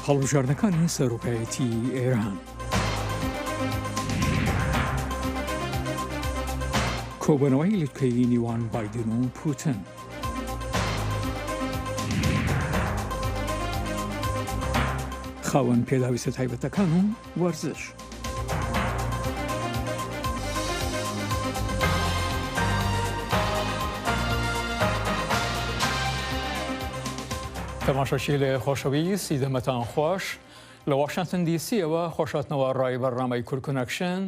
هەڵبژاردنەکانی سەرۆکایەتی ئێران. کۆبوونەوەی لوتکەیی نیوان بایدن و پوتن. خاوەن پێداویستە تایبەتەکان و وەرزش. تەماشاچی لێ خۆشەویستی دەمەتان خۆش لە واشنتن دیسیەوە خۆشاتنەوە ڕای بەرنامەی کورد Connection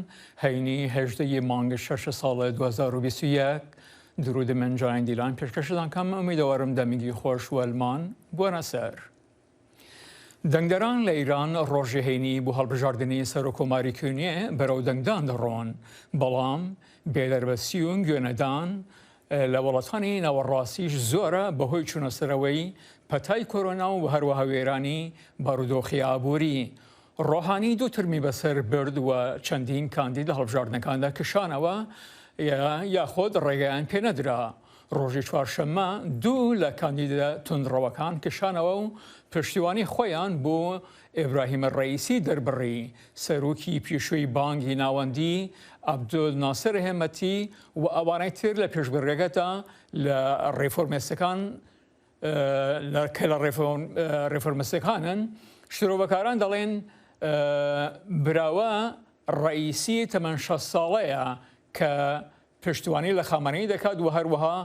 هەینی هەژدەی مانگ شەش ساڵ 2021 درود من جاین دیلان پێشکەشتان کەم ئومیدەوارم دەمگی خۆش وەلمان بوەنە سەر. دەنگدەران لە ئیران ڕۆژی هەینی بۆ هەڵبژاردنی سەرۆککۆماری کونیێ بەرەو دەنگدان دەڕۆن، بەڵام بێدەربەستی و گوێنەدان لە وڵاتانی ناوەڕاستیش زۆرە بەهۆی چوونەسەرەوەی پەتای کۆرۆنا و هەروەها وێرانی بارودۆخی ئابووری. ڕۆحانی دوو ترمی بەسەر برد و چەندین کاندید لە هەڵبژاردنەکاندا کشانەوە یاخود ڕێگەیان پێنەدرا. ڕۆژی چوارشەممە دوو لە کاندیدە توندڕەوەکان کشانەوە و پشتیوانی خۆیان بۆ ئیبراهیم ڕەئیسی دەربڕی، سەرۆکی پیشووی بانکی ناوەندی عەبدول ناسر هێمەتی و ئەوانەی تر لە پێشبڕکێکەدا لە ڕێفۆرمێستەکان کە لە ڕێفۆرمستەکانن. شرۆڤەکاران دەڵێن براوە ڕەئیسی تەمەن 60 ساڵەیە کە پشتیوانی لە خامەنەیی دەکات و هەروەها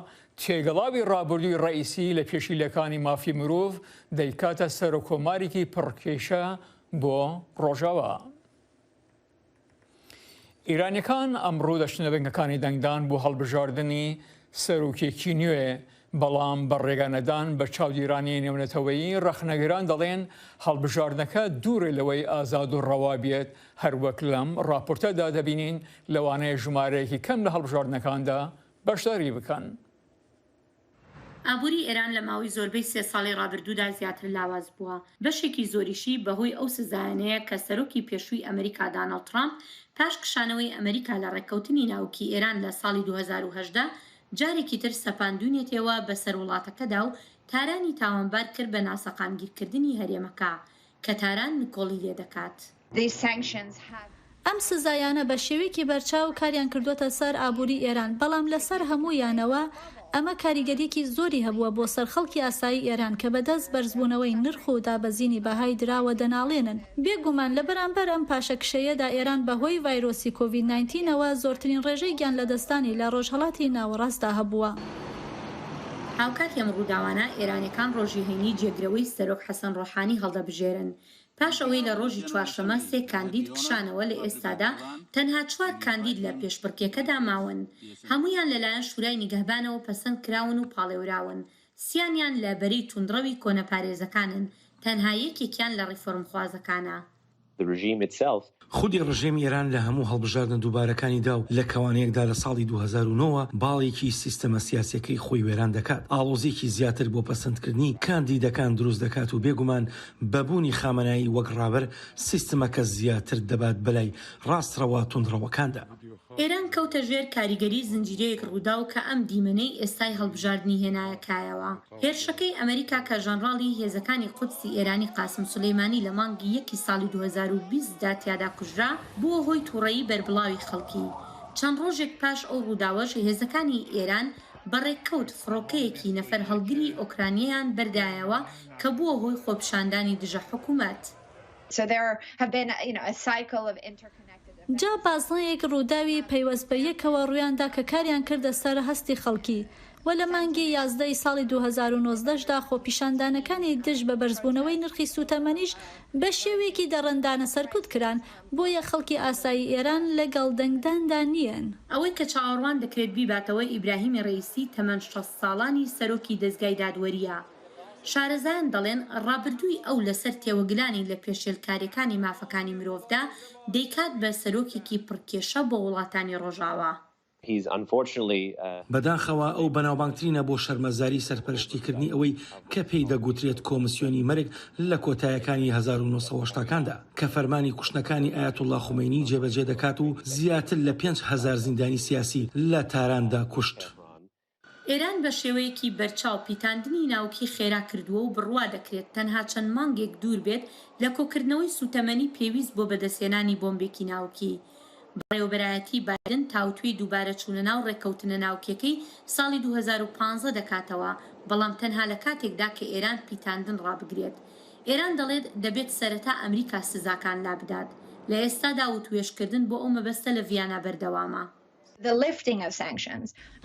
تێگەڵاوی ڕابردووی ڕەئیسی لە پێشیلەکانی مافی مرۆڤ دەیکاتە سەرۆککۆمارێکی پڕکێشە بۆ ڕۆژاوا. ئیرانیەکان ئەمڕۆ دەچنە بنکەکانی دەنگدان بۆ هەڵبژاردنی سەرۆکێکی نوێ، بەڵام بە ڕێگانەدان بە چاودیرانی نێونەتەوەیی ڕەخنەگران دەڵێن هەڵبژاردنەکە دوورە لەوەی ئازاد و ڕەوا بێت، هەروەک لەم ڕاپۆرتەدا دەبینین لەوانەیە ژمارەیەکی کەم لە هەڵبژاردنەکاندا بەشداری بکەن. ئابووری ئێران لە ماوەی زۆربەی سێ ساڵی ڕابردوودا زیاتر لاواز بووە، بەشێکی زۆریشی بەهۆی ئەو سزایانەیە کە سەرۆکی پێشووی ئەمریکا داناڵد ترامپ پاش کشانەوەی ئەمریکا لە ڕێککەوتنی ناوکی ئێران لە ساڵی 2018 جارێکی تر سەپاندوونیەتێوە بەسەر وڵاتەکەدا و تارانی تاوانبار کرد بە ناسەقامگیرکردنی هەرێمەکە کە تاران نکۆڵی لێدەکات. ئەم سزایانە بە شێوەیەکی بەرچاو کاریان کردووەتە سەر ئابووری ئێران، بەڵام لەسەر هەموویانەوە ئەمە کاریگەرییەکی زۆری هەبووە بۆ سەر خەڵکی ئاسایی ئێران کە بەدەست بەرزبوونەوەی نرخ و دابەزینی بەهای دراوە دەناڵێنن. بێ گومان لە بەرامبەر ئەم پاشەکشەیەدا ئێران بە هۆی ڤایرۆسی کۆڤید ناینتینەوە زۆرترین ڕێژەی گیانلەدەستدانی لە ڕۆژهەڵاتی ناوەڕاستدا هەبووە. هاوکاتی ئەم ڕووداوانە، ئێرانیەکان ڕۆژی هەینی جێگرەوەی سەرۆک حەسەن ڕۆحانی هەڵدەبژێرن، پاش ئەوەی لە ڕۆژی چوارشەمە سێ کاندید کشانەوە لە ئێستادا تەنها چوار کاندید لە پێشبڕکێکەدا ماون، هەموویان لەلایەن شورای نیگەهبانەوە پەسەند کراون و پاڵێوراون، سیانیان لە بەرەی توندڕەوی کۆنەپارێزەکانن، تەنها یەکێکیان لە ڕیفۆرمخوازەکانە. خودی ڕژێمی ئێران لە هەموو هەڵبژاردنە دووبارەکانیدا و لە کەوانەیەکدا لە ساڵی 2009 وە باڵێکی سیستەمە سیاسیەکەی خۆی وێران دەکات، ئاڵۆزیەکی زیاتر بۆ پەسەندکردنی کاندیدەکان دروست دەکات و بێگومان بە بوونی خامەنایی وەک ڕابەر سیستمەکە زیاتر دەبات بەلای ڕاستڕەوە توندڕەوەکاندا. ئێران کەوتە ژێر کاریگەری زنجیرەیەک ڕووداو کە ئەم دیمەنەی ئێستای هەڵبژاردنی هێنایە کایەوە. هێرشەکەی ئەمریکا کە ژەنڕاڵی هێزەکانی قودسی ئێرانی قاسم سولەیمانی لە مانگی یەکی ساڵی 2020 دا تیادا کوژرا، بووە هۆی تووڕەیی بەربڵاوی خەڵکی. چەند ڕۆژێک پاش ئەو ڕووداوەش هێزەکانی ئێران بە ڕێککەوت فڕۆکەیەکی نەفەرهەڵگری ئۆکرانییان بەردایەوە کە بووە هۆی خۆپیشاندانی دژە حکومەت. جا بازنەیەک ڕووداوی پەیوەست بە یەکەوە ڕوویاندا کە کاریان کردە سەر هەستی خەڵکی و لە مانگی 11 ی ساڵی 2019 دا خۆپیشاندانەکانی دژ بە بەرزبوونەوەی نرخی سووتەمەنیش بە شێوەیەکی دەڕەندانە سەرکوت کران، بۆیە خەڵکی ئاسایی ئێران لەگەڵ دەنگداندا نییەن. ئەوەی کە چاوەڕوان دەکرێت بیباتەوە ئیبراهیمی ڕەئیسی تەمەن 60 ساڵانی سەرۆکی دەزگای دادوەرییە. شارەزایان دەڵێن ڕابردووی ئەو لەسەر تێوەگلانی لە پێشێلکارییەکانی مافەکانی مرۆڤدا دەیکات بە سەرۆکێکی پڕکێشە بۆ وڵاتانی ڕۆژاوا. بەداخەوە ئەو بەناوبانگترینە بۆ شەرمەزاری سەرپەرشتیکردنی ئەوەی کە پێی دەگوترێت کۆمسیۆنی مەرگ لە کۆتایەکانی 1980 کاندا کە فەرمانی کوشتنەکانی ئایەتوڵا خومەینی جێبەجێ دەکات و زیاتر لە 5000 زیندانی سیاسی لە تاراندا کوشت. ئێران بە شێوەیەکی بەرچاو پیتاندنی ناوکی خێرا کردووە و بڕوا دەکرێت تەنها چەند مانگێک دوور بێت لە کۆکردنەوەی سووتەمەنی پێویست بۆ بەدەستهێنانی بۆمبێکی ناوکی. بەڕێوەبەرایەتی بایدن تاوتوێی دووبارە چوونە ناو ڕێککەوتنە ناوکیەکەی ساڵی 2015 دەکاتەوە، بەڵام تەنها لە کاتێکدا کە ئێران پیتاندن ڕابگرێت. ئێران دەڵێت دەبێت سەرەتا ئەمریکا سزاکان لابدات. لە ئێستادا وتوێژکردن بۆ ئەو مەبەستە لە ڤیانا بەردەوامە.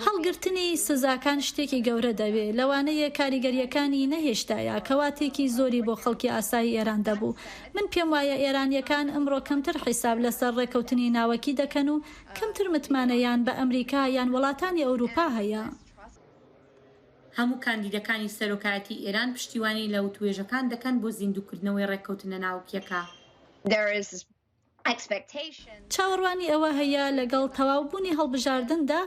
هەڵگرتنی سزاکان شتێکی گەورە دەبێ، لەوانەیە کاریگەرییەکانی نەهێشتایە، کەواتێکی زۆری بۆ خەڵکی ئاسایی ئێران دەبوو. من پێم وایە ئێرانییەکان ئەمڕۆ کەمتر حیساب لەسەر ڕێککەوتنی ناوەکی دەکەن و کەمتر متمانەیان بە ئەمریکا یان وڵاتانی ئەوروپا هەیە. هەموو کاندیدەکانی سەرۆکایەتی ئێران پشتیوانی لە وتوێژەکان دەکەن بۆ زیندووکردنەوەی ڕێککەوتنە ناوکییەکە. چاوەڕوانی ئەوە هەیە لەگەڵ تەواوبوونی هەڵبژاردندا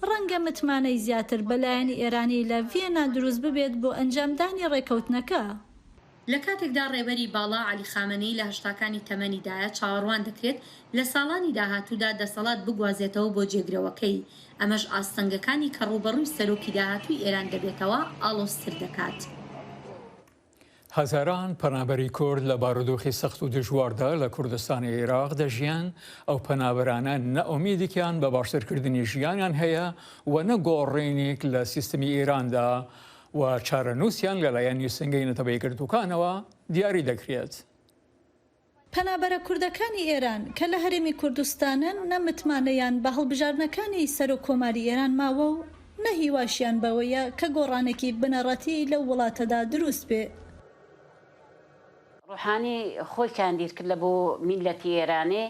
ڕەنگە متمانەی زیاتر بە لایەنی ئێرانی لە ڤیەننا دروست ببێت بۆ ئەنجامدانی ڕێککەوتنەکە. لە کاتێکدا ڕێبەری باڵا عەلی خامەنەیی لە هەشتاکانی تەمەنیدایە، چاوەڕوان دەکرێت لە ساڵانی داهاتوودا دەسەڵات بگوازێتەوە بۆ جێگرەوەکەی، ئەمەش ئاستەنگەکانی کە ڕووبەڕووی سەرۆکی داهاتووی ئێران دەبێتەوە ئاڵۆزتر دەکات. هەزاران پەنابەری کورد لە بارودۆخی سەخت و دژواردا لە کوردستانی عێراق دەژیان، ئەو پەنابەرانە نە ئومیدێکیان بە باشترکردنی ژیانیان هەیە و نە گۆڕینێک لە سیستمی ئێراندا و چارەنووسیان لەلایەن نووسینگەی نەتەوە یەکگرتووەکانەوە دیاری دەکرێت. پەنابەرە کوردەکانی ئێران کە لە هەرێمی کوردستانن نە متمانەیان بە هەڵبژاردنەکانی سەرۆک کۆماری ئێران ماوە و نە هیواشیان بەوەیە کە گۆڕانێکی بنەڕەتی لەو وڵاتەدا دروست بێ. ڕوحانی خۆی کاندید کرد لە بۆ میللەتی ئێرانێ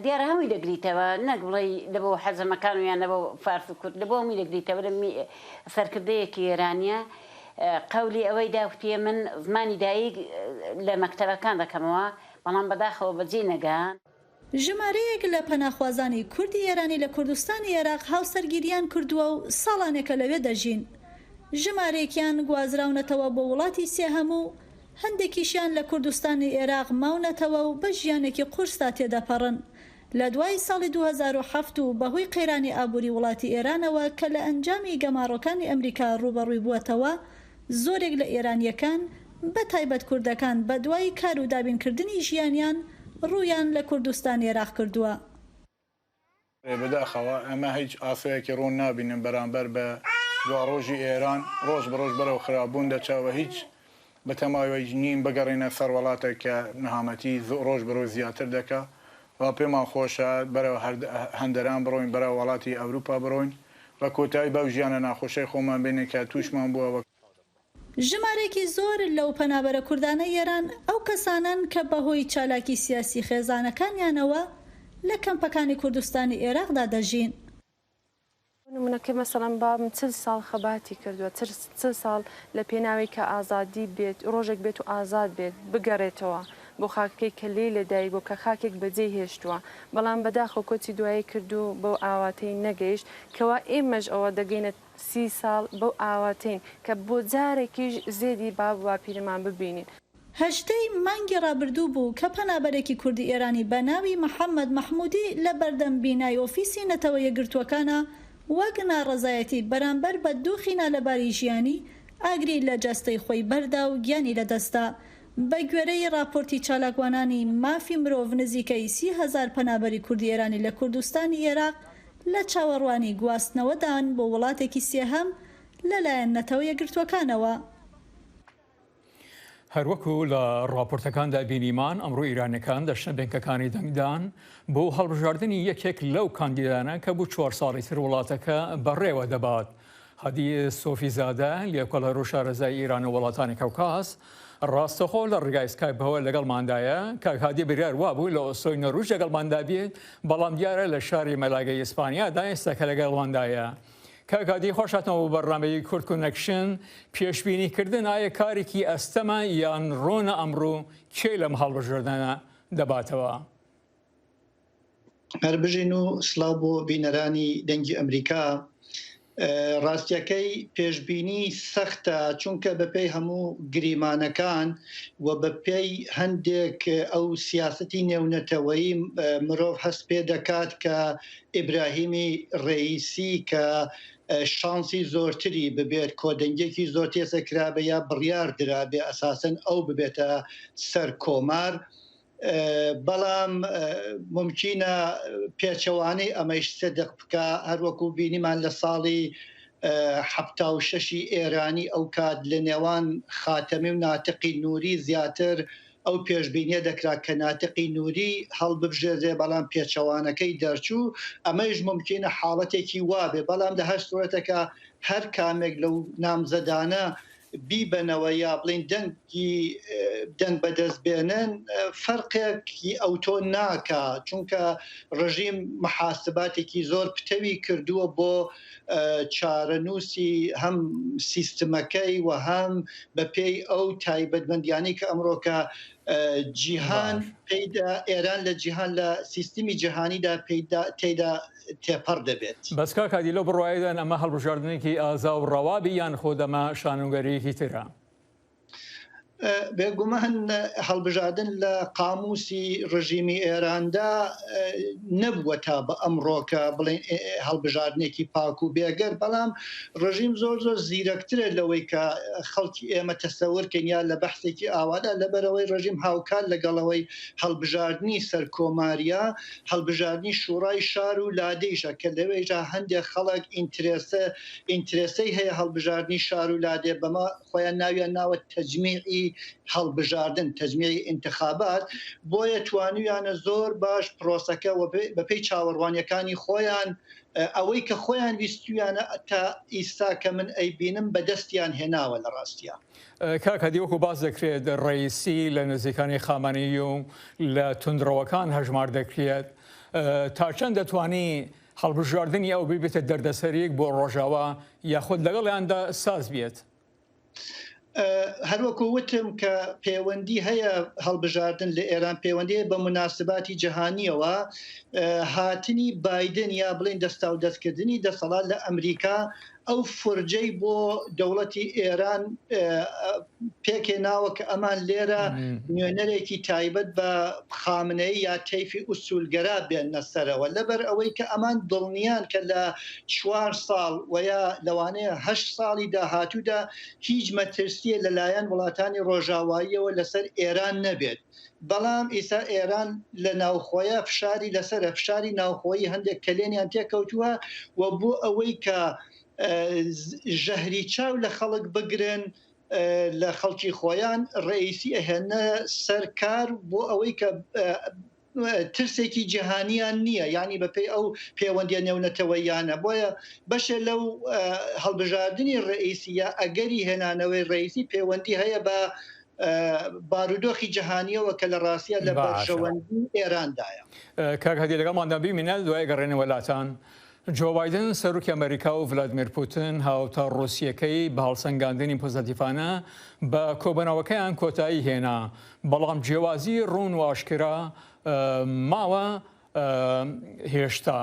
دیارە هەمووی دەگریتەوە نەک بڵێی لە بۆ حەجەمەکان و یان لە بۆ فارس و کورد لە بۆ هەمووی دەگریتەوە لە سەرکردەیەکی ئێرانیە قەولی ئەوەی دا کوتیە من زمانی دایک لە مەکتەبەکان دەکەمەوە بەڵام بەداخەوە بەجێی نەگەیاند. ژمارەیەک لە پەناخوازانی کوردی ئێرانی لە کوردستانی ئێراق هاوسەرگیریان کردووە و ساڵانێکە لەوێ دەژین. ژمارەیەکیان گوازراونەتەوە بۆ وڵاتی سێهەم و هەندێکیشیان لە کوردستانی ئێراق ماونەتەوە و بە ژیانێکی قورسدا تێدەپەڕن. لە دوای ساڵی 2007 و بەهۆی قەیرانی ئابووری وڵاتی ئێرانەوە کە لە ئەنجامی گەماڕۆکانی ئەمریکا ڕووبەڕووی بووەتەوە، زۆرێک لە ئێرانییەکان بە تایبەت کوردەکان بە دوای کار و دابینکردنی ژیانیان ڕوویان لە کوردستانی ئێراق کردووە. بەداخەوە ئێمە هیچ ئاسۆیەکی ڕوون نابینن بەرامبەر بە دواڕۆژی ئێران، ڕۆژ بە ڕۆژ بەرەو خراپبوون دەچا و هیچ بەتەماویش نین بگەڕێینە سەر وڵاتێک کە نەهامەتی ڕۆژ بە ڕۆژ زیاتر دەکا و پێمان خۆشە بەرەو هەندەران بڕۆین، بەرەو وڵاتی ئەوروپا بڕۆین و کۆتایی بەو ژیانە ناخۆشەی خۆمان بێنین کە تووشمان بووە و. ژمارەیەکی زۆر لەو پەنابەرە کوردانەی ئێران ئەو کەسانەن کە بەهۆی چالاکی سیاسی خێزانەکانیانەوە لە کەمپەکانی کوردستانی ئێراقدا دەژین. بۆ نمونە کە مەسەڵەن بابم چل ساڵ خەباتی کردووە، چل ساڵ لە پێناوی کە ئازادی بێت، ڕۆژێک بێت و ئازاد بێت، بگەڕێتەوە بۆ خاکەکەی کە لێی لەدایک بووە، کە خاکێک بەجێی هێشتووە، بەڵام بەداخەوە کۆچی دوایی کرد و بەو ئاواتەی نەگەیشت، کەوا ئێمەش ئەوە دەگەینە سی ساڵ بەو ئاواتەین کە بۆ جارێکیش زێدی باب و باپیرمان ببینین. هەژدەی مانگی ڕابردوو بوو کە پەنابەرێکی کوردی ئێرانی بە ناوی محەممەد مەحموودی لە بەردەم بینای ئۆفیسی نەتەوە یەکگرتووەکانا وەک ناڕەزایەتی بەرامبەر بە دۆخی نالەباری ژیانی ئاگری لە جەستەی خۆی بەردا و گیانی لەدەستدا. بە گوێرەی ڕاپۆرتی چالاکوانانی مافی مرۆڤ نزیکەی 30,000 پەنابەری کوردی ئێرانی لە کوردستانی ئێراق لە چاوەڕوانی گواستنەوەدان بۆ وڵاتێکی سێهەم لەلایەن نەتەوە یەکگرتووەکانەوە. هەروەکو لە ڕاپۆرتەکاندا بینیمان ئەمڕۆ ئیرانەکان دەچنە بنکەکانی دەنگدان بۆ هەڵبژاردنی یەکێک لەو کاندیدانە کە بۆ چوار ساڵی تر وڵاتەکە بەڕێوە دەبات. هادی سۆفیزادە لێکۆڵەر و شارەزای ئیران و وڵاتانی کەوکاس ڕاستەخۆ لە ڕێگای سکایپەوە لەگەڵماندایە. کاک هادی بریار وابوو لە ئۆسلۆی نەروژ لەگەڵماندا بێت، بەڵام دیارە لە شاری مەلاگەی ئیسپانیادا ئێستا کە لەگەڵماندایە. کاک هادی خۆش هاتنەوە بۆ بەرنامەی کورد کۆنێکشن. پێشبینی کردن ئایا کارێکی ئەستەمە یان ڕوونە ئەمڕۆ کێ لەم هەڵبژاردنە دەباتەوە؟ هەر بژین و سڵاو بۆ بینەرانی دەنگی ئەمریکا. ڕاستیەکەی پێشبینی سەختە چونکە بەپێی هەموو گریمانەکان و بەپێی هەندێک ئەو سیاسەتی نێونەتەوەیی مرۆڤ هەست پێ دەکات کە ئیبراهیمی ڕەئیسی کە شانسی زۆرتری ببێت کۆدەنگێکی زۆر تێسە کرابێ یا بڕیار درابێ ئەساسەن ئەو ببێتە سەر کۆمار بەڵام مومکینە پێچەوانەی ئەمەیش سدق بکا هەروەکو بینیمان لە ساڵی 76 ئێرانی ئەو کات لە نێوان خاتەمی و ناتقی نوری زیاتر ئەو پێشبینیە دەکرا کە ناتقی نوری هەڵببژێرێ بەڵام پێچەوانەکەی دەرچوو ئەمەیش مومکینە حاڵەتێکی وابێ بەڵام لە هەر سورەتەکە هەر کامێک لەو نامزەدانە بیبەنەوە یا بڵێین دەنگی دەنگ بەدەست بێنن فەرقێکی ئەوتۆ ناکا چونکە ڕژیم محاسباتێکی زۆر پتەوی کردووە بۆ چارەنووسی هەم سیستمەکەی و هەم بەپێی ئەو تایبەتمەندیانەی کە ئەمڕۆکە جیهان پێیدا ئێران لە جیهان لە سیستمی جیهانیدا پێیدا تێدا تێپەڕ دەبێت. بەس کاک هادی لەو بڕوایەدان ئەمە هەڵبژاردنێکی ئازا و ڕەوا بی یان خۆ دەمە شانۆگەریەکی ترە؟ بێگومان هەڵبژاردن لە قاموسی ڕژیمی ئێراندا نەبووە تا بە ئەمڕۆکە بڵێن هەڵبژاردنێکی پاک و بێگەر بەڵام ڕژیم زۆر زۆر زیرەکترە لەوەی کە خەڵکی ئێمە تەسەور کەین یا لە بەحسێکی ئاوادا لەبەرەوەی ڕژیم هاوکات لەگەڵەوەی هەڵبژاردنی سەرکۆماریە هەڵبژاردنی شوڕای شار و لادێیشە کە لەوێیشا هەندێک خەڵک ئینترێسە ئینترێسەی هەیە هەڵبژاردنی شار و لادێ بەمە خۆیان ناویان ناوە تەجمیعی هەڵبژاردن تەجمیعی ئینتخابات بۆیە توانیویانە زۆر باش پرۆسەکە بەپێی چاوەڕوانیەکانی خۆیان ئەوەی کە خۆیان ویستویانە تا ئیستا کە من ئەیبینم بەدەستیان هێناوە لە ڕاستیا. کاک هەدی وەکو باس دەکرێت ڕەئیسی لە نزیکانی خامەنەیی و لە توندڕەوەکان هەژمار دەکرێت تا چەند دەتوانی هەڵبژاردنی ئەو ببێتە دەردەسەریەک بۆ ڕۆژاوا یاخود لەگەڵیاندا ساز بێت؟ هەروەکو وتم کە پەیوەندی هەیە هەڵبژاردن لە ئێران پەیوەندی هەیە بە موناسباتی جەهانیەوە هاتنی بایدن یا بڵێن دەستاو دەستکردنی دەسەڵات لە ئەمریکا ئەو فرجەی بۆ دەوڵەتی ئێران پێکهێناوە کە ئەمان لێرە نوێنەرێکی تایبەت بە خامنەیی یا تەیفی ئوسولگەرا بێننە سەرەوە لەبەر ئەوەی کە ئەمان دڵنیان کە لە چوار ساڵ و یا لەوانەیە هەشت ساڵی داهاتوودا هیچ مەترسییە لەلایەن وڵاتانی ڕۆژاواییەوە لەسەر ئێران نەبێت بەڵام ئیستا ئێران لە ناوخۆیە فشاری لەسەرە، فشاری ناوخۆیی هەندێک کەلێنیان تێکەوتووە و بۆ ئەوەی کە ژەهری چاو لە خەڵک بگرن لە خەڵکی خۆیان ڕەئیسی ئەهێننە سەر کار بۆ ئەوەی کە ترسێکی جیهانیان نییە یعنی بەپێی ئەو پەیوەندیە نێونەتەوەیانە بۆیە بەشێ لەو هەڵبژاردنی ڕەئیسی یا ئەگەری هێنانەوەی ڕەئیسی پەیوەندی هەیە بە بارودۆخی جیهانیەوە کە لە ڕاستیا لە بەرژەوەندی ئێراندایە. کاک هەدی لەگەڵماندا بیمینە دوای گەڕێنەوە لاتان. جۆ بایدن سەرۆکی ئەمریکا و ڤلادمیر پوتن هاوتا ڕووسییەکەی بە هەڵسەنگاندنی پۆزەتیفانە بە کۆبوونەوەکەیان کۆتایی هێنا، بەڵام جیاوازی ڕوون و ئاشکرا ماوە هێشتا.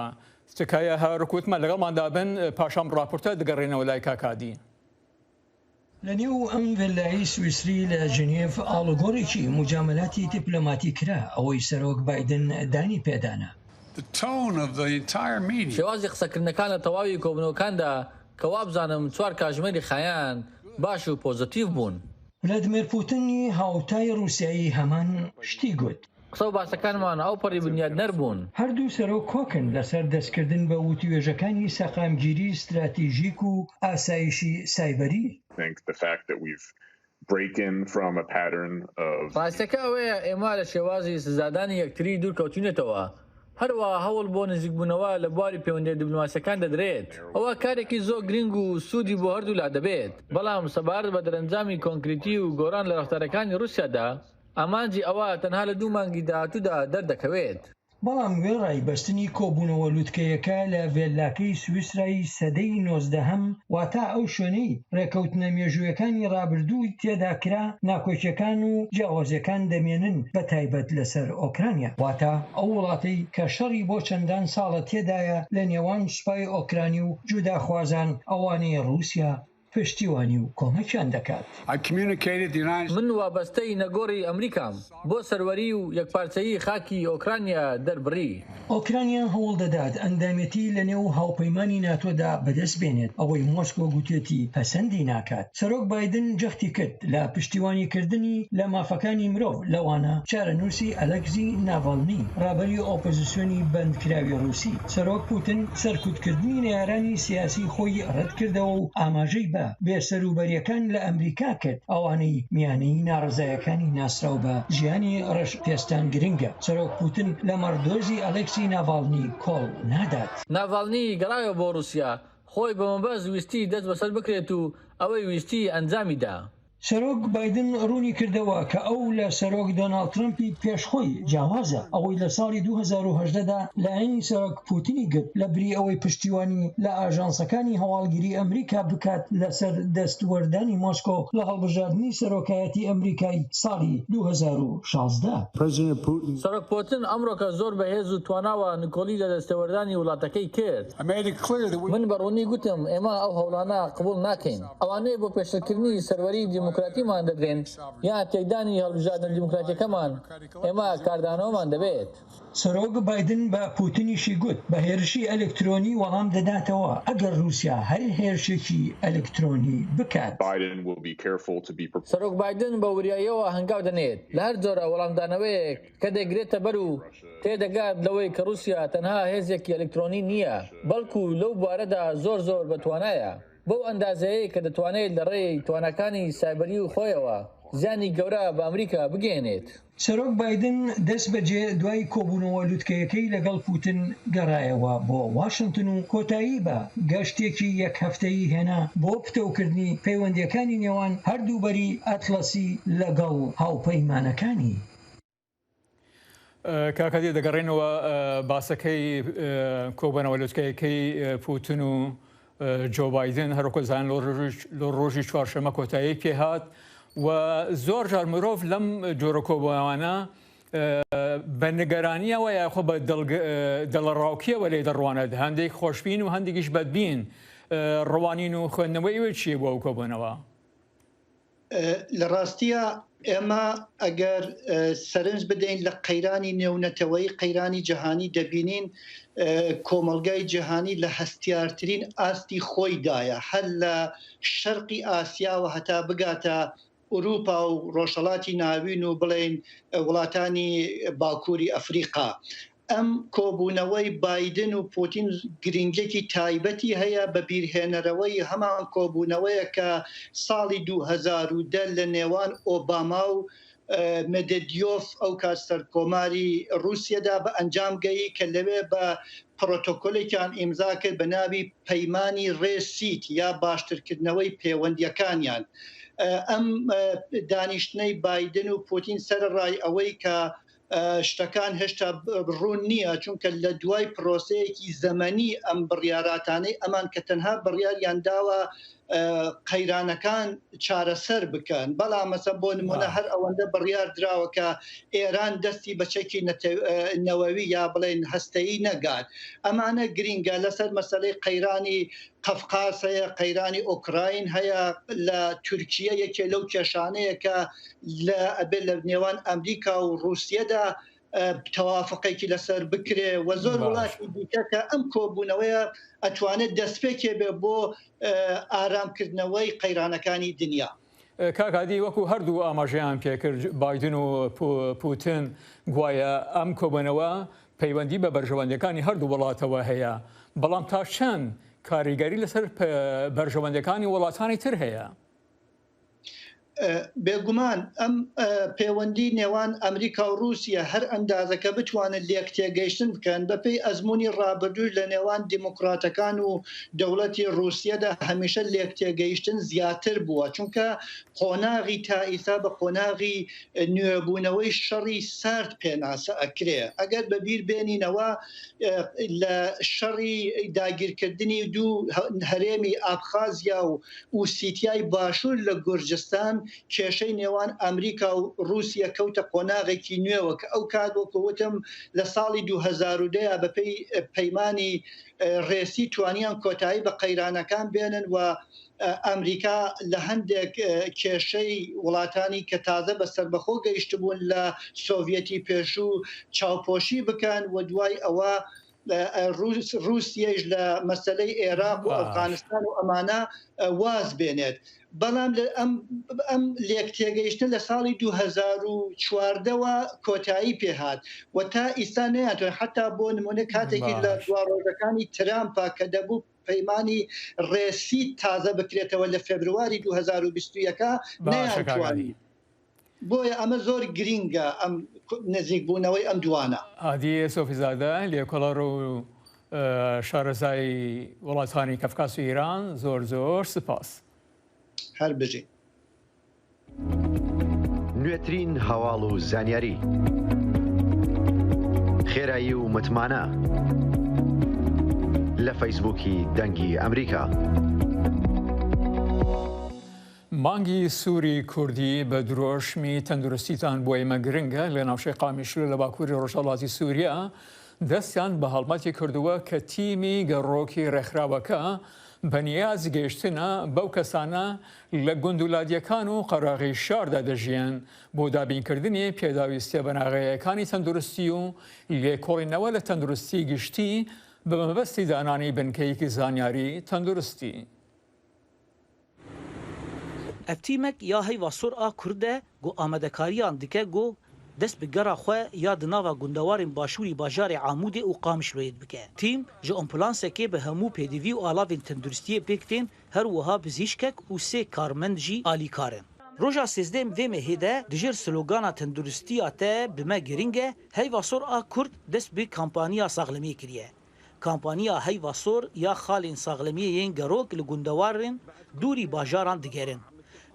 تکایە هەر وەک وتمان لەگەڵماندا بن پاش ئەم ڕاپۆرتە دەگەڕێینەوە لای کاک هادی. لە نێو ئەم ڤێللایەی سویسری لە ژنێڤ ئاڵوگۆڕێکی موجامەلاتی دیپلۆماتی کرا، ئەوەی سەرۆک بایدن دانی پێدانا. شێوازی قسەکردنەکان لە تەواوی کۆبوونەوەکاندا کە وابزانم چوار کاژمێری خایاند، باش و پۆزەتیڤ بوون. ڤلادیمێر پوتنی هاوتای ڕووسیایی هەمان شتی گوت. قسە و باسەکانمان ئەوپەڕی بنیادنەر بوون. هەردوو سەرۆک کۆکن لەسەر دەستکردن بە وتوێژەکانی سەقامگیری ستراتیژیک و ئاسایشی سایبەری. ڕاستیەکە ئەوەیە ئێمە لە شێوازی سزادانی یەکتری دوورکەوتوینەتەوە، هەروەها هەوڵ بۆ نزیکبوونەوە لە بواری پەیوەندیە دیبلۆماسیەکان دەدرێت، ئەوە کارێکی زۆر گرنگ و سوودی بۆ هەردوولا دەبێت، بەڵام سەبارەت بە دەرەنجامی کۆنکریتی و گۆڕان لە ڕەفتارەکانی ڕووسیادا، ئامانجی ئەوە تەنها لە دوو مانگی داهاتوودا دەردەکەوێت. بەڵام وێڕای بەستنی کۆبوونەوە لوتکەیەکە لە ڤێللاکەی سویسرای سەدەی نۆزدەهەم، واتا ئەو شوێنەی ڕێکەوتنە مێژوویەکانی ڕابردووی تێدا کرا، ناکۆکیەکان و جیاوازیەکان دەمێنن بە تایبەت لەسەر ئۆکرانیا، واتا ئەو وڵاتەی کە شەڕی بۆ چەندان ساڵە تێدایە لە نێوان سوپای ئۆکرانی و جوداخوازان ئەوانەی ڕووسیا پشتیوانی و کۆمەکیان دەکات. من وابەستەی نەگۆڕی ئەمریکام بۆ سەروەری و یەکپارچەیی خاکی ئۆکرانیا دەربڕی. ئۆکرانیا هەوڵ دەدات ئەندامێتی لەنێو هاوپەیمانی ناتۆدا بەدەست بێنێت، ئەوەی مۆسکۆ گوتیەتی پەسەندی ناکات. سەرۆک بایدن جەختی کرد لە پشتیوانیکردنی لە مافەکانی مرۆڤ، لەوانە چارەنووسی ئەلێکزی ناڤالنی، ڕابەری ئۆپۆزسیۆنی بەندکراوی ڕووسی. سەرۆک پوتن سەرکوتکردنی نەیارانی سیاسی خۆی ڕەتکردەوە و ئاماژەی بە بێسەروبەرییەکان لە ئەمریکا کرد، ئەوانەی میانەی ناڕەزایەکانی ناسراو بە ژیانی ڕەش پێستان گرنگە. سەرۆک پوتن لەمەڕ دۆزی ئەلێکسی ناڤاڵنی کۆڵ نادات. ناڤاڵنی گەڕایەوە بۆ ڕووسیا، خۆی بە مەبەست ویستی دەست بەسەر بکرێت و ئەوەی ویستی ئەنجامی دا. سەرۆک بایدن ڕوونی کردەوە کە ئەو لە سەرۆک دۆناڵد ترەمپی پێش خۆی جیاوازە، ئەوەی لە ساڵی 2018 دا لایەنی سەرۆک پوتنی گرت لە بری ئەوەی پشتیوانی لە ئاژانسەکانی هەواڵگری ئەمریکا بکات لەسەر دەستوەردانی مۆسکۆ لە هەڵبژاردنی سەرۆکایەتی ئەمریکای ساڵی 2016. سەرۆک پوتن ئەمڕۆکە زۆر بە هێز و تواناوە نکۆڵی لە دەستێوەردانی وڵاتەکەی کرد. من بە ڕوونی گوتم ئێمە ئەو هەوڵانە قبوڵ ناکەین. ئەوانەی بۆ پێشلکردنی سەروەری دیموکراتیمان دەدرێن یان تێکدانی هەڵبژاردنە دیموکراتیەکەمان، ئێمە کاردانەوەمان دەبێت. سەرۆک بایدن بە پوتنیشی گوت، بە هێرشی ئەلکترۆنی وەڵام دەداتەوە ئەگەر رووسیا هەر هێرشێکی ئەلکترۆنی بکات. سەرۆک بایدن بە وریاییەوە هەنگاو دەنێت لە هەر جۆرە وەڵامدانەوەیەک کە دەیگرێتە بەر و تێدەگات لەوەی کە رووسیا تەنها هێزێکی ئەلکترۆنی نییە، بەڵکو لەو بوارەدا زۆر زۆر بەتوانایە. بەو ئەندازەیەی کە دەتوانێت لە ڕێی تواناکانی سایبەریی خۆیەوە زیانی گەورە بە ئەمریکا بگەیەنێت. سەرۆک بایدن دەستبەجێ دوای کۆبوونەوە لوتکەیەکەی لەگەڵ پوتن گەڕایەوە بۆ واشنتن و کۆتایی بە گەشتێکی یەک هەفتەیی هێنا بۆ پتەوکردنی پەیوەندییەکانی نێوان هەردوو بەری ئەتڵەسی لەگەڵ هاوپەیمانەکانی. کاک هەدیە دەگەڕێنەوە باسەکەی کۆبەنەوە لوتکەیەکەی پوتن و جۆ بایدن هەروەکو زان لە ڕۆژی چوارشەمە کۆتایی پێهات و زۆر جار مرۆڤ لەم جۆرە کۆبوونەوانە بە نیگەرانیەوە یاخۆ بە دڵەڕاوکیەوە لێ دەڕوانێت هەندێک خۆشبین و هەندێکیش بەدبین ڕوانین و خوێندنەوەی ئێوە چییە بۆ ئەو کۆبوونەوە؟ لە ڕاستییا ئێمە ئەگەر سەرنج بدەین لە قەیرانی نێونەتەوەیی، قەیرانی جەهانی دەبینین کۆمەڵگای جیهانی لە هەستیارترین ئاستی خۆیدایە، هەر لە شەرقی ئاسیاوە هەتا بگاتە ئورووپا و ڕۆژهەڵاتی ناوین و بڵێین وڵاتانی باکووری ئەفریقا. ئەم کۆبوونەوەی بایدن و پوتین گرنگیەکی تایبەتی هەیە بە بیرهێنەرەوەی هەمان کۆبوونەوەیە کە ساڵی 2010 لە نێوان ئۆباما و مێدێدیۆف ئەو کات سەرکۆماری ڕووسیەدا بە ئەنجام گەیی کە لەوێ بە پرۆتۆکۆلێکیان ئیمزا کرد بە ناوی پەیمانی ڕێسیت یا باشترکردنەوەی پێوەندیەکانیان. ئەم دانیشتنەی بایدن و پوتین سەرەڕای ئەوەی کە شتەکان هێشتا ڕوون نییە، چونکە لە دوای پرۆسەیەکی زەمەنی ئەم بڕیاراتانەی ئەمان کە تەنها بڕیاریان داوە قەیرانەکان چارەسەر بکەن، بەڵام مەسەن بۆ نمونە هەر ئەوەندە بڕیار دراوە کە ئێران دەستی بە چەکی نەوەوی یا بڵێن هەستەیی نەگات. ئەمانە گرینگە لەسەر مەسەلەی قەیرانی قەفقاس هەیە، قەیرانی ئۆکراین هەیە، لە تورکیە یەکێ لەو کێشانەیە کە لە ئەبێ لە نێوان ئەمریکا و ڕووسیەدا تەوافقێکی لەسەر بکرێ و زۆر وڵاتی دیکە کە ئەم کۆبوونەوەیە ئەتوانێت دەستپێکێ بێ بۆ ئارامکردنەوەی قەیرانەکانی دنیا. کاک هادی وەکو هەردوو ئاماژەیان پێکرد بایدن و پوتن گوایە ئەم کۆبوونەوە پەیوەندی بە بەرژەوەندیەکانی هەردوو وڵاتەوە هەیە، بەڵام تا چەند کاریگەری لەسەر بەرژەوەندیەکانی وڵاتانی تر هەیە؟ بێگومان ئەم پێوەندی نێوان ئەمریکا و ڕووسیە هەر ئەندازە کە بتوانن لێکتێگەیشتن بکەن، بەپێی ئەزموونی ڕابردووش لە نێوان دیموکراتەکان و دەوڵەتی ڕووسیەدا هەمیشە لێکتێگەیشتن زیاتر بووە، چونکە قۆناغی تا ئیستا بە قۆناغی نوێبوونەوەی شەڕی سارد پێناسە ئەکرێ. ئەگەر بە بیر بێنینەوە لە شەڕی داگیرکردنی دوو هەرێمی ئابخازیا و ئوسیتیای باشوور لە گورجستان کێشەی نێوان ئەمریکا و ڕووسیە کەوتە قۆناغێکی نوێوە کە ئەو کات وەکو وتم لە ساڵی 2010 بەپێی پەیمانی ڕێسی توانیان کۆتایی بە قەیرانەکان بێنن و ئەمریکا لە هەندێک کێشەی وڵاتانی کە تازە بە سەربەخۆ گەیشتبوون لە سۆڤیەتی پێشوو چاوپۆشی بکەن و دوای ئەوە ڕووسیەیش لە مەسەلەی ئێراق و ئەفغانستان و ئەمانە واز بێنێت. بەڵام ئەم لێکتێگەیشتنە لە ساڵی 2014 وە کۆتایی پێهات و تا ئیستا نەیانتوانی حەتا بۆ نمونە کاتێکی لە دوا ڕۆژەکانی ترامپا کە دەبوو پەیمانی ڕێسیت تازە بکرێتەوە لە فێبرواری 2021 نەیانتوانی. بۆیە ئەمە زۆر گرینگە ئەم نزیک بوونەوەی ئەم دووانە. هادی سۆفیزادە، لێکۆڵەر و شارەزای وڵاتانی کەفکاس و ئیران، زۆر زۆر سپاس. هەر بژین. نوێترین هەواڵ و زانیاری، خێرایی و متمانە لە فەیسبووکی دەنگی ئەمریکا. مانگی سووری کوردی بە درۆشمی تەندروستیتان بۆ ئێمە گرنگە لە ناوچەی قامیشلو لە باکووری ڕۆژهەڵاتی سووریا دەستیان بە هەڵمەتی کردووە کە تیمی گەڕۆکی ڕێکخراوەکە بەنیاز گەیشتنە بەو کەسانە لە گوند و لادیەکان و قەراغی شاردا دەژیێن بۆ دابینکردنی پێداویستیە بناغەیەکانی تەندروستی و لێکۆڵینەوە لە تەندروستی گشتی بە مەبەستی دانانی بنکەیەکی زانیاری تەندروستی. Ev tîmek ya Heyva Sor a Kurd e ku amadekariyan dike ku dest bi gera xwe ya di nava gundewarên başûrî bajarê Amûdê û Qamişloyê bike. Tîm ji ambulansekê bi hemû pêdivî û alavên tenduristiyê pêk tên, her wiha bizîşkek û sê karmend jî alîkar in. Roja sêzdehê vê mehê de di jêr slogana Tenduristiya te bi me giring e, Heyva Sor a Kurd dest bi kampaniya saxlemiyê kiriye. Kampaniya Heyva Sor ya xalên saxlemiyê yên gerok li gundewarên dûrî bajaran digerin.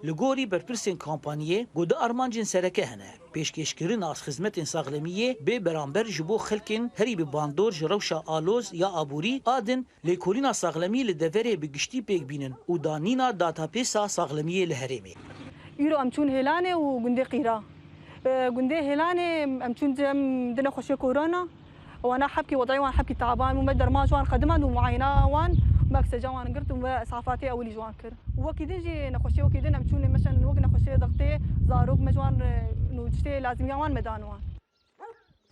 Li gorî berpirsên kampaniyê ku du armancên sereke hene, pêşkêşkirina xizmetên saxlemiyê bê beramber ji bo xelkên herî bi bandor ji rewşa aloz ya aborî a din lêkolîna saxlemî li deverê bi giştî pêk bînin û danîna datapêsa saxlemiyê li herêmê. Îro em çûn Hêlanê û gundê Qîra. Gundê Hêlanê em çûn cem di nexweşiya korona. Wana hebkî wedayê wan hebkî taban û me derman ji wan qedimand û muayena wan me ekseca wan girt û me îsafatê ewilî ji wan kir. Û wekî din jî nexweşiyê wekî din em çûn meşen wek nexweşiyê dixtê zarok me ji wan nû tiştê lazimiya wan me dan wan.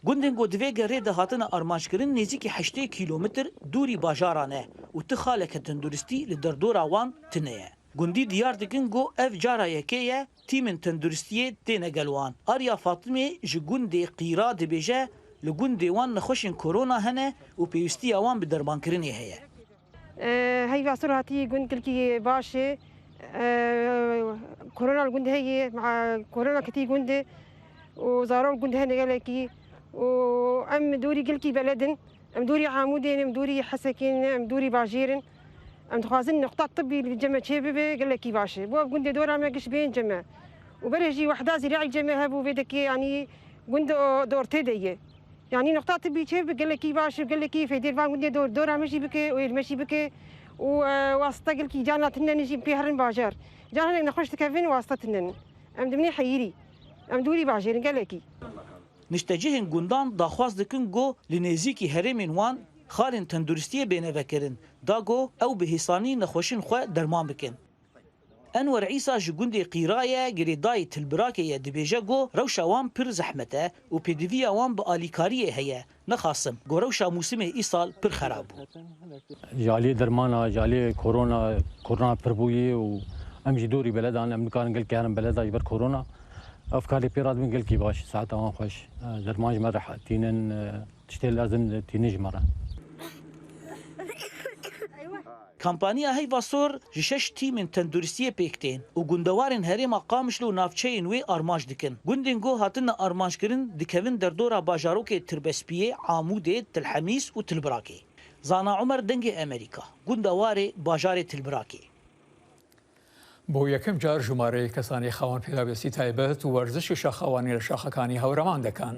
Gundên ku di vê gerê de hatine armanckirin nêzîkî 80 kîlometr dûrî bajaran e û ti xaleke tenduristî li derdora wan tune ye. Gundî diyar dikin ku ev cara yekê ye tîmên tenduristiyê têne gel wan. Arya Fatimê ji gundê Qîra dibêje li gundê wan nexweşên korona hene û pêwîstiya wan bi dermankirinê heye. Heyva sor hatî gund gelkî baş e. Korona li gund heye, korona ketî gund e û zarok li gund hene gelekî û em dûrî gelkî beled in. Em dûrî Amûdê ne, em dûrî Hesekê ne, em dûrî bajêr in. Em dixwazin nuqta tibî li cem me çê bibe gelekî baş e. Bo ev gundê dora me giş bên cem e. Û berê jî wexda zîraî cem me hebû vê dekê yanî gund di ortê de ye. Yanî nuqta tibî çê bibe gelekî baş e gelekî fêdê li van gundê dor dora me jî bike û ê li me jî bike û wasite gelekî carna tune ne jî em pê herin bajar. Car hinek nexweş dikevin wasite tune ne. Em dimînin heyîrî. Em dûrî bajêr in gelekî. Niştecihên gundan daxwaz dikin ku li nêzîkî herêmên wan xalên tenduristiyê bêne vekirin da ku ew bi hêsanî nexweşên xwe derman bikin. Enwer Îsa ji gundê Qîra ye girêdayî Tilbirakê ye dibêje ku rewşa wan pir zehmet e û pêdiviya wan bi alîkariyê heye, nexasim ku rewşa mûsimê îsal pir xerab bû. Ji aliyê dermana, ji aliyê korona, korona pir bûye û em jî dûrî beledan em nikarin gelkî herin beleda ji ber korona. Ev karê pê re dibin gelkî baş, saeta wan xweş. Derman ji me re tînin, tiştê lazim tînin ji me re. Kampaniya Heyva Sor ji şeş tîmên tenduristiyê pêk tên û gundewarên herêma Qamişlo û navçeyên wê armanc dikin. Gundên ku hatine armanckirin dikevin derdora bajarokê Tirbespiyê, Amûdê, Tilhemîs û Tilbirakê. Zana Umer Dengê Amerîka, Gundewarê bajarê Tilbirakê. بۆ یەکەم جار ژمارەیەک کەسانی خاوەن پێداویستی تایبەت وەرزشی شاخەوانی لە شاخەکانی هەورامان دەکەن،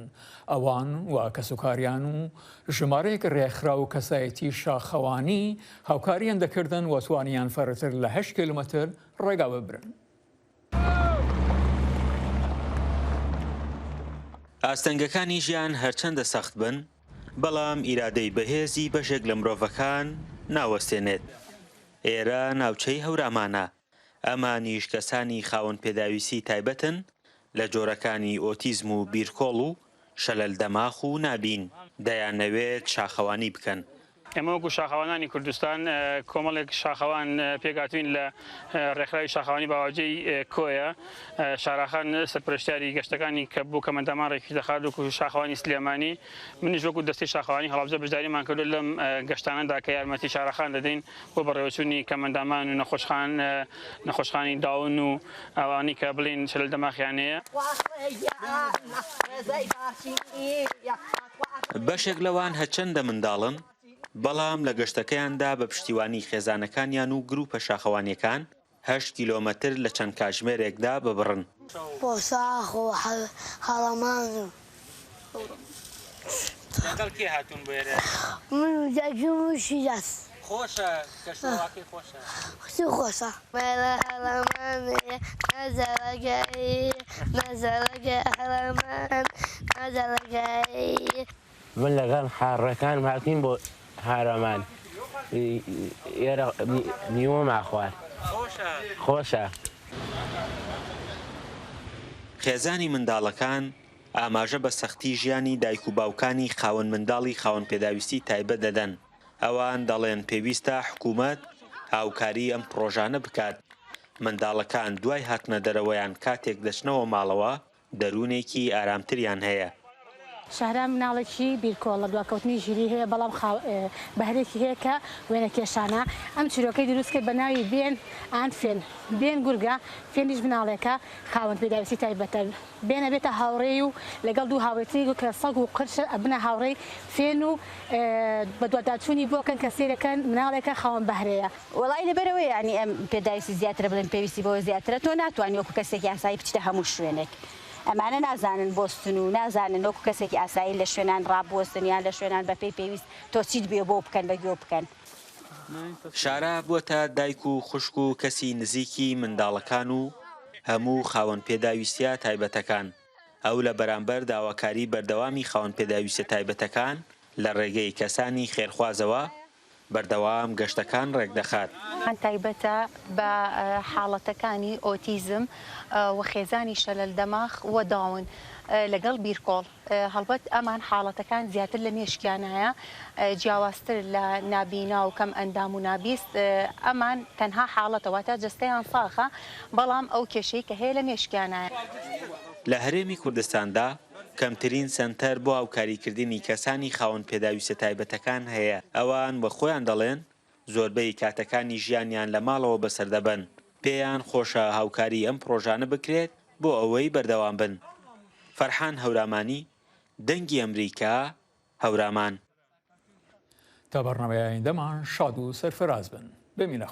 ئەوان و کەسوکاریان و ژمارەیەک رێکخراو و کەسایەتی شاخەوانی هاوکاریان دەکردن و توانیان فەرتر لە هەشت کیلۆمەتر ڕێگا ببرن. ئاستەنگەکانی ژیان هەرچەندە سەخت بن، بەڵام ئیرادەی بەهێزی بەشێک لە مرۆڤەکان ناوەستێنێت. ئێرە ناوچەی هەورامانە، ئەمانیش کەسانی خاوەن پێداویستی تایبەتن لە جۆرەکانی ئۆتیزم و بیرکۆڵ و شەلەل دەماخ و نابین، دەیانەوێت شاخەوانی بکەن. ئێمە وەکو شاخەوانانی کوردستان کۆمەڵێک شاخەوان پێکهاتووین لە ڕێکخراوی شاخەوانی باواجێی کۆیە، شاراخان سەرپەرشتیاری گەشتەکانی کە بۆ کەمەندامان ڕێکی دەخات وەکو شاخەوانی سلێمانی، منیش وەکو دەستەی شاخەوانی هەڵەبجە بەشداریمان کردووە لەم گەشتانەدا کە یارمەتی شاراخان دەدەین بۆ بەڕێوەچوونی کەمەندامان و نەخۆشخان نەخۆشخانی داون و ئەوانەی کە بڵێین شەلەل دەماخیان هەیە. بەشێک لەوان هەرچەندە منداڵن، بەڵام لە گەشتەکەیاندا بە پشتیوانی خێزانەکانیان و گروپە شاخەوانییەکان هەشت کیلۆمەتر لە چەند کاتژمێرێکدا ببڕن. بۆ شاخ و هەڵەمان و. لەگەڵ کێ هاتوون بۆ ئێرە؟ من و دایکم و شیراز. خۆشە کەشوهەواکەی خۆشە؟ زۆر خۆشە. مەلا هەڵەمان نەزەڵەکەی نەزەڵەکە هەڵەمان نەزەڵەکەی. من لەگەڵ هاڕەکانم هاتین بۆ هارامان ئێرە میوەمان خوارد خۆشە. خێزانی منداڵەکان ئاماژە بە سەختی ژیانی دایک و باوکانی خاوەن منداڵی خاوەن پێداویستی تایبەت دەدەن، ئەوان دەڵێن پێویستە حکومەت هاوکاری ئەم پڕۆژانە بکات، منداڵەکان دوای هاتنە دەرەوەیان کاتێک دەچنەوە ماڵەوە دەروونێکی ئارامتریان هەیە. شەهرام مناڵێکی بیرکۆڵە، دواکەوتنی ژیری هەیە، بەڵام بەهرەیەکی هەیە کە وێنەکێشانە. ئەم چیرۆکەی دروست کرد بە ناوی بێن ئاند فێن. بێن گورگە، فێنیش مناڵێکە خاوەن پێداویستی تایبەتە. بێن ئەبێتە هاوڕێی و لەگەڵ دوو هاوڕێتری کە سەگ و قرچ ئەبنە هاوڕێی فێن و بەدواداچوونی بۆ ئەکەن کە سەیرەکەن مناڵێکە خاوەن بەهرەیە. وەڵایی لەبەرئەوەیە یانی ئەم پێداویستی زیاترە بڵێم پێویستی بەوە زیاترە تۆ ناتوانی وەکو کەسێکی ئاسایی بچیتە هەموو شوێنێک ئەمانە نازانن بۆستن و نازانن وەکو کەسێکی ئاسایی لە شوێنان ڕابوەستن یان لە شوێنان بەپێی پێویست تۆ چیت بوێ بۆ بکەن بە گوێ بکەن. شارا بووەتە دایک و خوشک و کەسی نزیکی منداڵەکان و هەموو خاوەن پێداویستییە تایبەتەکان. ئەو لە بەرامبەر داواکاری بەردەوامی خاوەن پێداویستیە تایبەتەکان لە ڕێگەی کەسانی خێرخوازەوە بەردەوام گەشتەکان ڕێکدەخات. تایبەتە بە حاڵەتەکانی ئۆتیزم و خێزانی شەلەل دەماخ و داون لەگەڵ بیرکۆڵ. هەڵبەت ئەمان حاڵەتەکان زیاتر لە مێشکیانایە جیاوازتر لە نابینا و کەم ئەندام و نابیست ئەمان تەنها حاڵەتە واتە جەستەیان ساخە بەڵام ئەو کێشەی کە هەیە لە مێشکیانایە. لە هەرێمی کوردستاندا کەمترین سەنتەر بۆ هاوکاریکردنی کەسانی خاوەن پێداویستە تایبەتەکان هەیە، ئەوان وەک خۆیان دەڵێن زۆربەی کاتەکانی ژیانیان لە ماڵەوە بەسەر دەبەن، پێیان خۆشە هاوکاری ئەم پڕۆژانە بکرێت بۆ ئەوەی بەردەوام بن. فەرحان هەورامانی، دەنگی ئەمریکا، هەورامان. تا بەرنامەی ئایندەمان شاد و سەرفراز بن. بمینە.